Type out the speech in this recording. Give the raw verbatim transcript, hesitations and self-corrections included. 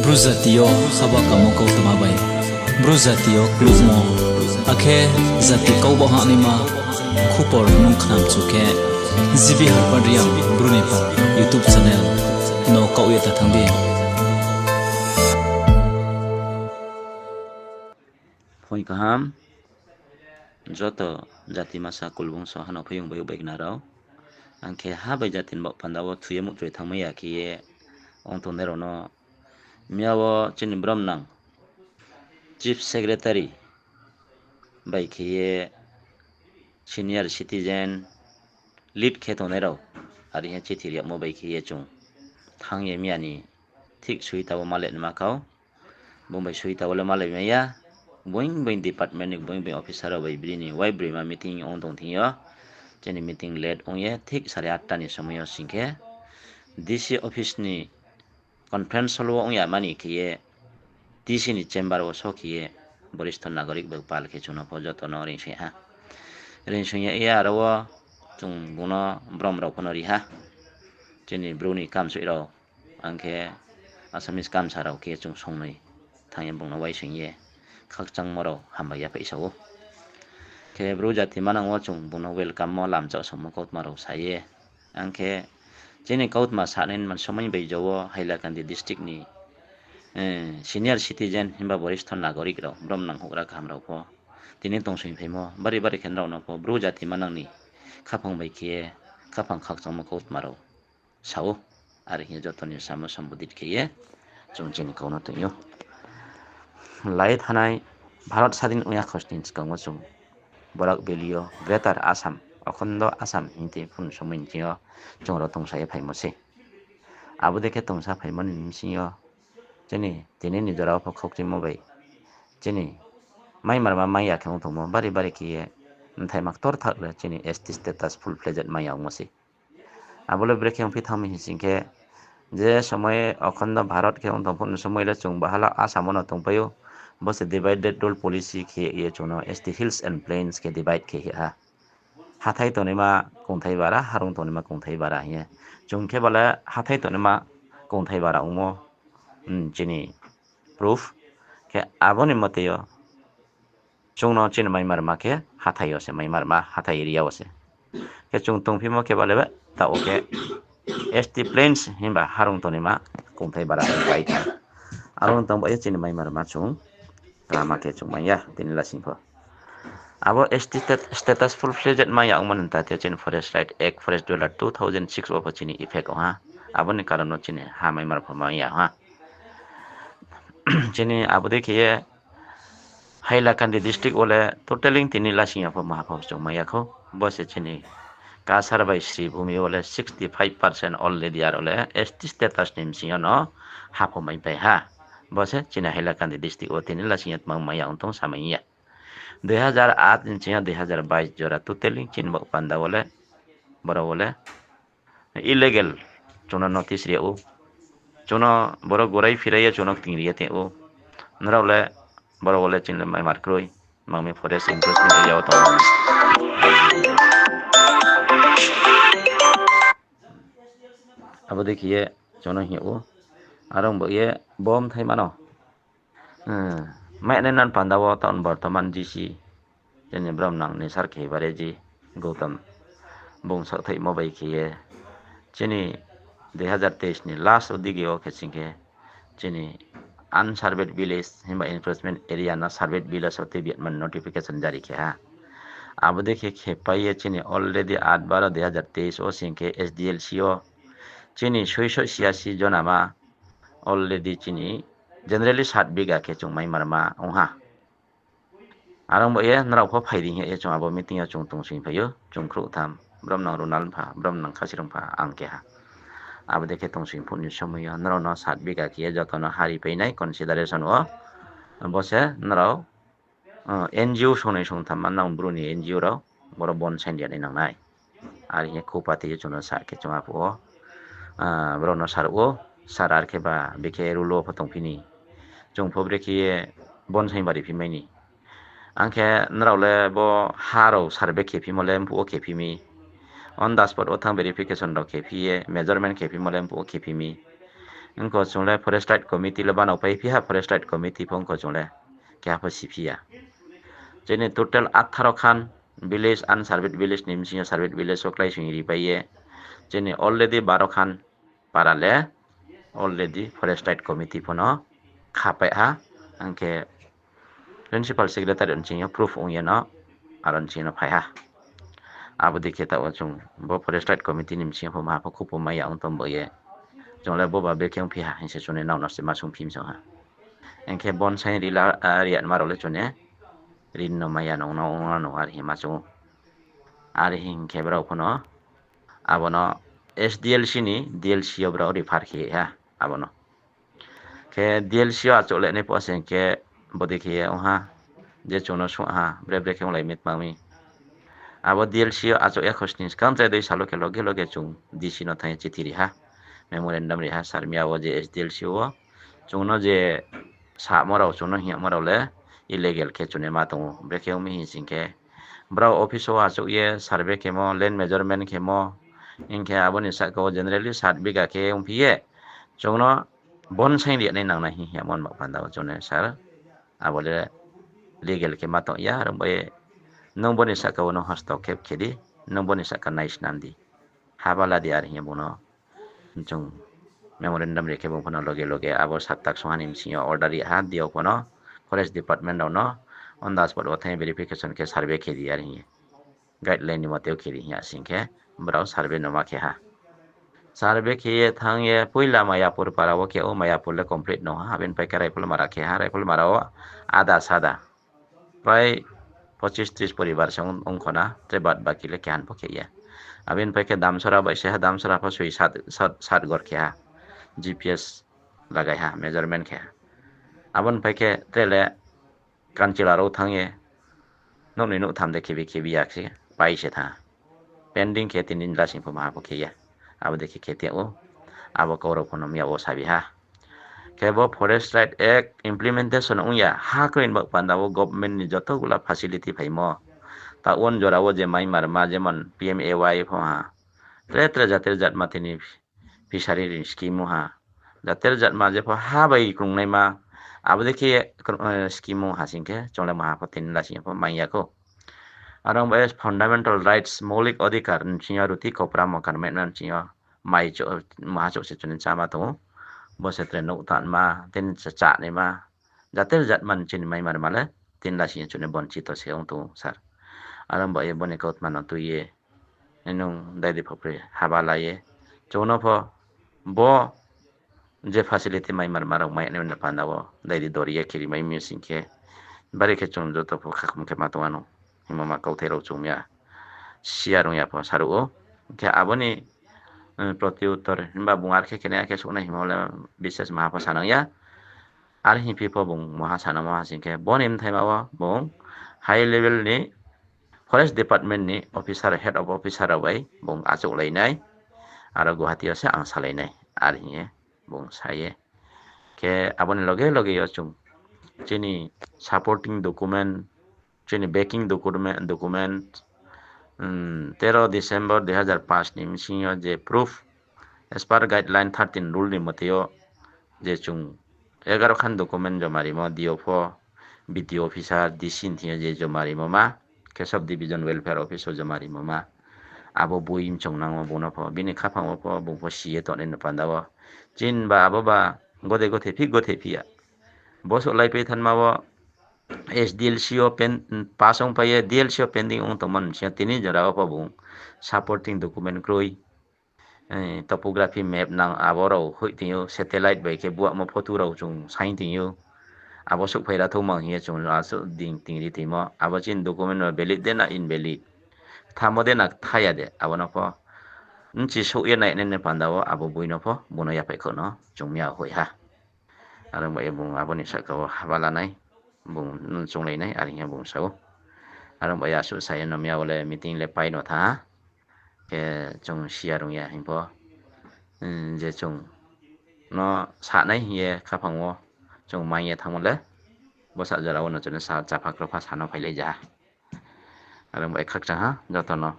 Bru jati yo haba kamo kautma bai, Bru jati yo klukmo, akhe jati kau baoh hahnaima khupor nung khnamchu khe, G B Harpad Reang Bru ni pha YouTube channel no kaoh ye ta thanng di. Phuing kaham, joto jati masa kulbung so hano phaiyong bai bai gna rao. Ang khe ha bai jati ni baoh panda wo thu ye muhtroi thanngmai ya khe ye ong tongnai rao no miya wo chini bromnang Chief Secretary bai khe ye senior citizen lead khe tongnai rao, are hing ye chithi riyagmo bai khe ye chung thanng ye miya ni thik sui ta wo malai naima kau. Bung bai sui ta wo le malai mai ya. Boing boing department ni boing boing officer rao bai bini wai broima meeting ong tong thing yo. Chini meeting late ong ye thik sare atta ni somoi yo sing khe D C office ni conference hall wo ong ya mani khe ye D C ni chamber wo so khe ye borishtho nagorik bai pal khe chung no pho joto no reingsoing ha. Reingsoing ya ye aro wo chung bung no brom rao pho no ri ha. Chini Bru ni kamsoih rao, ang khe Assamese kamsa rao khe chung songnoi thanng ye bung no uaisoing ye khakchangmo rao hambai yaphaih sa ou. Khe Bru jati manang wo chung bung no welcome mo lamchak somo kautma rao sa ye. Ang khe chini kautma sanai man somoi bai jo wo Hailakandi district ni senior citizen himba borishtho nagorik rao, bromnang houhgra kaham rao pho tini tongsoing phaimo bari bari khe nrao no pho Bru jati manang ni khaphang bai khe ye khaphang khakchangmo kautma rao sa ou. Are hing ye joto ni samo sambodit khe ye chung chini kau no toing ou. Lai thanai Bharat sadin ong ya khosning skang wo chung Barak Valley yo Greater Assam, Okhondo Assam hing ye phun somoi ni thing yo chung aro tongsa ye phaimo se. Abo dei khe tongsa phaimo ni bsing yo chini tini ni jora wo pho khokchimo bai chini maimarma mai ya khe ong tongmo bari bari khe ye mthaima ktor thak le chini S T status full fledged mai ya ongmo se. Abo le brekhe ongphi thanng mi hing sing khe, je somoi Okhondo Bharat khe ong tong phuh ni somoi le chung bahala Assam wo no tongpai ou, bo se divided rule policy khe ye chung no S T Hills and Plains khe divide khe ha. Hathái tongnaima kongthai bara, harung tongnaima kongthai bara hing ye. Chung khe ba le hathái tongnaima kongthai bara ongmo, chini proof. Khe abo ni mote yo chung no chini maimarma khe hathái yo se, maimarma hathái area wo se. Khe chung tongphimo khe ba le taoh wo khe S T Plains himba harung tongnaima kongthai bara hing bai kha. Aro tong bai ye chini maimarma chung lama khe chung mai ya tini lasing pho. Abo S T stat-, status full fledged mai ya ongmo ni ta the chini Forest Right Act, Forest Dweller two thousand six wo pho chini effect ong ha. Abo ni karon no chini ha maimar pho mai ya ha. Chini abo dei khe ye Hailakandi district wo le totally tini lasing ya pho maha pho chung mai ya khou. Bo se chini Cachar bai Sribhumi wo le sixty five percent already aro le S T status ni bsing yo no ha pho mai pai ha. Bo se chini Hailakandi district wo tini lasing ya tma mai ya ong tong samai ya. Dui hazar aat ni bsing yo dui hazar bais jora totally chini baoh panda wo le, boro wo le illegal chung no notice ri ou. Chung no boro gorai phirai ye chung no kting ri ye tong ou. Nrao le boro wo le chini le maimar kroi, mang mi forest encroachment area wo tong ou. Abo dei khe ye chung no hing ou. Aro bo ye bo mthaima no mainai nan panda wo taoh ni bortoman G C, chini bromnang ni sar khe bare ji Gautam, bung saohthaihmo bai khe ye chini dui hazar teis ni last wo digi wo khe sing khe chini unsurveyed village himba encroachment area no surveyed village wo tuibi man notification jari khe ha. Abo dei khe khe pai ye chini already aat baro dui hazar teis wo sing khe S D L C wo chini soiso siasi jonama already chini generally sat biga khe chung maimarma ong ha. Aro bo ye nrao pho phai di hing ye chung abo meeting yo chung tongsoing phai ou, chung khrouhtham, bromnang Runal pha, bromnang Khasirung pha, ang keha. Abo dei khe tongsoing phuh ni somoi yo nrao no sat biga khe ye joto no ha ri pai nai consideration wo. Bo se nrao N G O songnoi songtham ma nang Bru ni N G O rao, boro bon saing ri ya nai nang nai. Are hing ye khupati ye chung no sa khe chung aphuh wo, brao no saruh ou, sir ar khe ba bikhe rule wo pho tongphi ni. Chung pho brekhe ye bon saing bari phi mai ni. Ang khe nrao le bo ha rao survey khe phimo le mphuh wo khe phi mi. On the spot wo thanng verification rao khe phi ye, measurement khe phimo le mphuh wo khe phi mi. Ongkho chung le Forest Right Committee le banao pai phi ha, Forest Right Committee pho ongkho chung le keha pho si phi ya. Chini total atharo khan village, unsurveyed village ni bsing yo surveyed village wo klái sing ri pai ye. Chini already baro khan para le already Forest Right Committee pho no khapai ha, ang khe Principal Secretary bsing yo proof ong ye no, aro bsing yo no phai ha. Abo dei khe taoh wo chung bo Forest Right Committee ni bsing yo pho maha pho khupo mai ya ong tong bo ye. Chung le bo ba brekhe ongphi ha hing se chung ni nao no se ma sungphi mi song ha. Hing khe bonsai ri la, ah, ri ya ma rao le chung ni ri no mai ya nung no, ong no, are hing ma chung ou. Are hing khe brao pho no, abo no S D L C ni D L C yo brao refer khe ha, abo no. Khe D L C yo achouh le nai pho se hing khe bodei khe ye ong ha, je chung no sung ha, bre bre khe onglai mi tma mi. Abo D L C yo achouh ya khosning skang chai dei salo khe loge loge chung D C no thanng ye chithi ri ha, memorandum ri ha, sir, miya wo je S D L C wo chung no je samo rao, chung no hing yagmo rao le illegal khe chung ni ma tong ou, bre khe ong mi hing sing khe brao office wo achouh ye survey khemo, land measurement khemo, hing khe abo ni sahka wo generally sat bigha khe ongphi ye, chung no bonsai ri ya nai nang nai hing hing yagmo ni baoh panda wo chung ni sir, abo le legal khe ma tong ya, are ong bai ye nung bo ni sahka wo nung hastokkhep khe di, nung bo ni sahka naisnam di, haba la di, are hing ye bung no chung memorandum ri khe bung pho no loge loge abo sat taksungha ni bsing yo order ri ha, D O pho no, Forest Department rao no, on the spot wo thanng ye verification khe survey khe di, are hing ye guideline ni mote wo khe di hing ya sing khe brao survey no ma khe ha. Survey khe ye thanng ye poila Mayapur para wo khe ou, Mayapur le complete no ha, abini pai khe Raiphalmara khe ha, Raiphalmara wo ada sada prai pochis tris poribar se ong, ongkho na, tre bad baki le keha pho khe ya. Abini pai khe Damsora bai se ha, Damsora pho soi sat, sat, sat gor khe ha, G P S lagai ha, measurement khe ha. Abo ni pai khe tre le Kanchila rao thanng ye nouh noi nouh tham de khebi khebi ya khe pai se thanng ha. Pending khe tini lasing pho maha pho khe ya. Abo dei khe khe tong ou. Abo kau rao pho no miya wo sabi ha. Khe bo Forest Right Act implementation ong ya ha kroi ni baoh panda wo government ni joto gula facility phaimo. Taoh wo jora wo je mai marma, jemon P M A Y pho ha, tre tre jater jatma tini fishery ni scheme ong ha, jater jatma jepho ha bai krungnaima, abo dei khe, eh, scheme ong ha sing khe chung le maha pho tini lasing pho mai ya khou. Aro bai fundamental rights, moulik odhikar bsing yo ruti kopra mokan mai bsing yo mai chouh, maha chouh se chung ni cháma tong ou. Bo se tre nouh tanma, tini chá, chánaima, jater jatma ni chini mai marma le tini lasing chung ni bonchito se ong tong ou sir. Aro bai ye bo ni kautma no tui ye nung dai di pho pre haba la ye. Chung no pho bo je facility mai marma rao mai nai ni panda wo dai di dori ye khe ri mai mi sing khe, bari khe chung joto pho khakhum khe ma tong ano hingmo ma kauthai rao chung ya, siya rung ya pho saruh ou. Khe abo ni, eh, proti uttor himba bung ar khe khe nai, ar khe souhnai hingmo le bises maha pho sanang ya. Ar hingphi pho bung maha sanangmo ha sing khe, bo ni bthaima wo bung high level ni Forest Department ni officer, head of officer rao bai bung achouhlai nai, aro Guwahati yo se ang salai nai, ar hing ye bung sa ye. Khe abo ni loge loge yo chung chini supporting document, chini backing document, document, tero December dui hazar paanch ni bsing yo je proof, as per guideline thirteen rule ni mote yo je chung egaro khan document joma rimo, D O pho, B D O officer, D C ni thing yo je joma rimo ma, khe sub division welfare office wo joma rimo ma. Abo boi mchong nangmo bung no pho, bini khaphang wo pho, bung pho si ye tongnai ni panda wo. Chini ba abo ba gode gothe phi, gothe phi ya. Bo souhlaipai thanma wo S D L C o pen-, pass ongpai ye D L C o pending ong tongmo ni bsing yo tini jora wo pho bung supporting document kroi, eh, topography map nang abo rao hoih tong ou, satellite bai khe buahmo photo rao chung saing tong ou. Abo souhphai ra thou mang hing ye chung asuh ding ting ri tongmo. Abo chini document no valid de na invalid, kthamo de na ktha ya de, abo no pho bchi souh ye nainai ni panda wo abo boi no pho bung no yaphaih khouh no chung miya hoih ha. Aro bai ye bung abo ni sahka wo haba lanai, bung, mm, chunglai nai, are hing ye bung sa ou. Aro bai ye asuh sa ye no miya wo le meeting le pai no thanng ha. Khe chung siya rung ya hing pho, mm, je chung no sanai hing ye khaphang wo chung mai ye thanngmo le, bsa jora wo no chung no sa, chapha kropha sa no phailai ja ha. Aro bai khakchang ha joto no.